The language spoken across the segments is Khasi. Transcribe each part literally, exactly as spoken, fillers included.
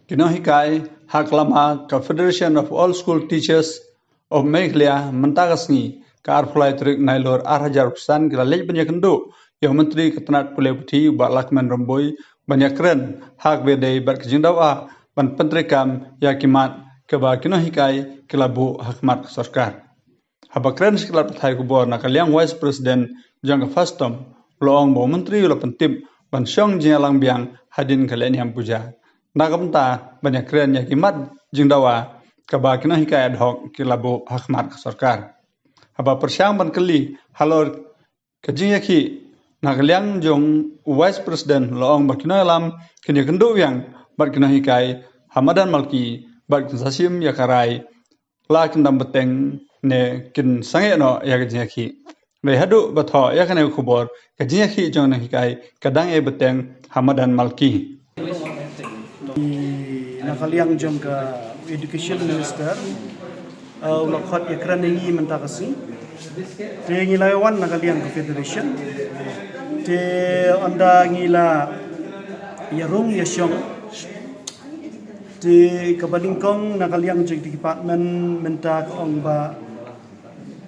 Ki nonghikai ha ka lama ka Federation of All School Teachers of Meghalaya mynta ka sngi ka arphew lai tarik Nailur ar hajar arphew san ki la leit ban ïakynduh ïa u Myntri ka tnat pule puthi u Bah Lahkmen Rymbui ban ïakren ha kaba ïadei bad ka jingdawa ban pyntreikam ïa ki mat kaba ki nonghikai ki la buh ha khmat ka sorkar. Haba kren sha ki lad pathai khubor na ka liang u Vice President jong ka FASTOM u la ong ba u Myntri u la pyntip ban shong jingïalang biang hadien ka lehniam puja na ka bynta ban ïakren ïa ki mat jingdawa kaba ki nonghikai ad hoc ki la buh ha khmat ka sorkar. Haba pyrshang ban kylli halor ka jingïakhih na ka liang jong u Vice President u la ong ba ki nongïalam kin ïakynduh biang bad ki nonghikai ha madan Malki bad kin sa shim ïa ka rai la kin dang bteng ne kin sangeh noh ïa ka jingïakhih. Dei haduh ba thoh ïa kane ka khubor ka jingïakhih jong nonghikai ka dang ïai bteng ha madan Malki. Na ka liang jong ka Education Minister, uh, u la khot ïakren ïa ngi mynta ka sngi. Te ngi la wan na ka liang ka Federation. Te ynda ngi la ïarung ïashong, te kaba nyngkong na ka liang jong department mynta ka ong ba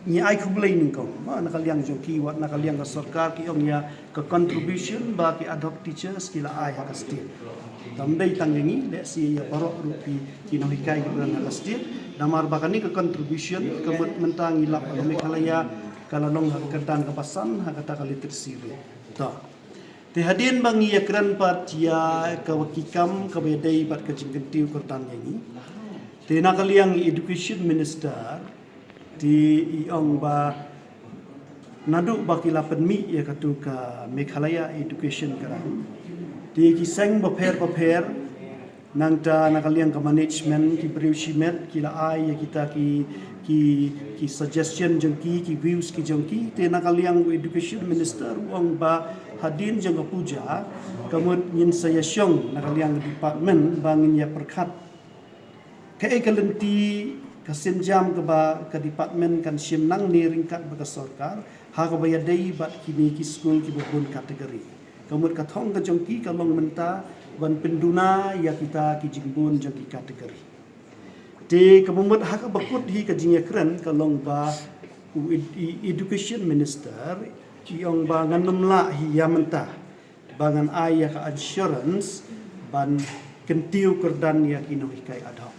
ngi ai khublei nyngkong. Ma na ka liang jong ki wat na ka liang ka sorkar ki ong ïa ka contribution ba ki ad hoc teachers ki la ai ha ka state. Tam dei tang ïa ngi, lehse ïa baroh ruh ki nonghikai ki don ha ka state. Namar ba kane ka contribution ka mut mynta ngi lap ha Meghalaya ka la long ha ka kyrdan kaba san ha kata ka literacy rate. To. Te hadien ba ngi ïakren pat ïa kaba ki kam kaba ïadei bad ka jingkyntiew kyrdan ïa ngi. Te na ka liang Education Minister te i ong ba naduh ba ki la pynmih ïa katu ka Meghalaya Education Grant te ki seng bapher bapher nangta na ka liang ka management ki briew shimet ki la ai ïa kita ki ki ki suggestion jong ki ki views ki jong ki te na ka liang u Education Minister u ong ba hadien jong ka puja ka mut ngin sa ïashong na ka liang department ba ngin ïa pyrkhat kaei ka lynti ka sienjam kaba ka department kan shim nangne ryngkat bad ka sorkar ha kaba ïadei bad kine ki skul kiba bun category. Ka mut ka thong ka jong ki ka long mynta ban pynduna ïa kita ki jingbun jong ki category. Te kaba mut ha kaba kut hi ka jingïakren ka long ba u Education Minister i ong ba ngan ym lah hi ïa mynta ba ngan ai ïa ka assurance ban kyntiew kyrdan ïa ki nonghikai ad hoc.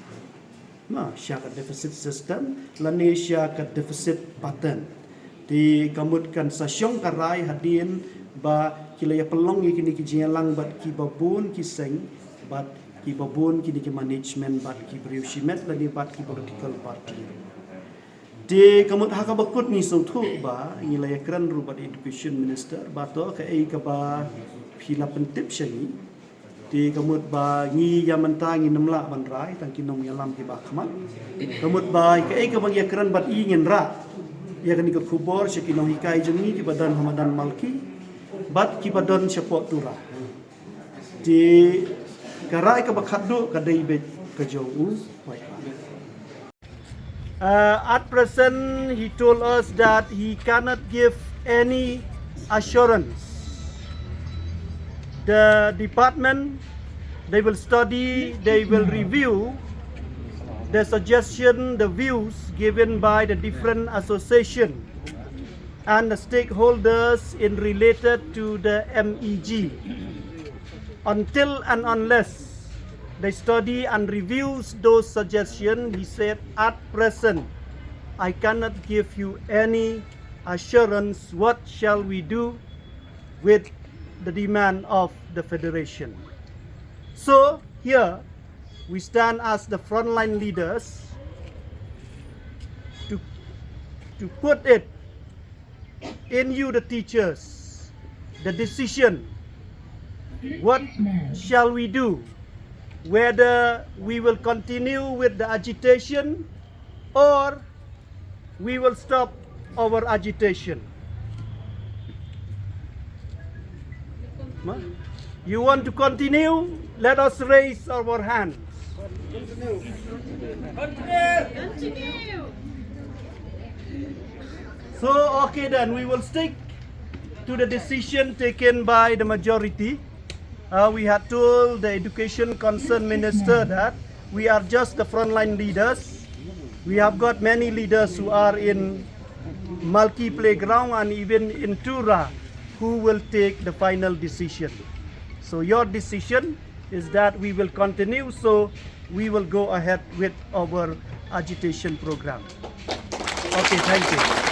Ma sha ka deficit system lane sha ka deficit pattern. Te ka mut kan sa shong ka rai hadien ba ki la ïa pynlong ïa kine ki jingïalang bad kiba bun ki seng bad kiba bun kine ki management bad ki briew shimet lane bad ki political party. Te ka mut ha kaba kut ngi sngewthuh ba ngi la ïakren ruh bad Education Minister ba to kaei kaba phi la pyntip sha ngi. Te ka mut ba ngi ïa mynta ngin ym lah ban rai tang ki nongïalam kiba khmat. Ka mut ba kaei kaba ngi ïakren bad i ngin rah ïa kane ka khubor sha ki nonghikai jong ngi kiba don ha madan Malki bad kiba don shapoh Tura. Te ka rai kaba khatduh ka dei beit ka jong u. Uh, at present, he told us that he cannot give any assurance. The department, they will study, they will review the suggestion, the views given by the different association and the stakeholders in related to the M E G. Until and unless they study and reviews those suggestions, he said, at present, I cannot give you any assurance what shall we do with the demand of the federation. So here we stand as the frontline leaders to, to put it in you the teachers the decision. What shall we do? Whether we will continue with the agitation or we will stop our agitation. You want to continue? Let us raise our hands. So, okay then, we will stick to the decision taken by the majority. Uh, we had told the education concern minister that we are just the frontline leaders. We have got many leaders who are in Malki Playground and even in Tura who will take the final decision. So your decision is that we will continue, so we will go ahead with our agitation program. Okay, thank you.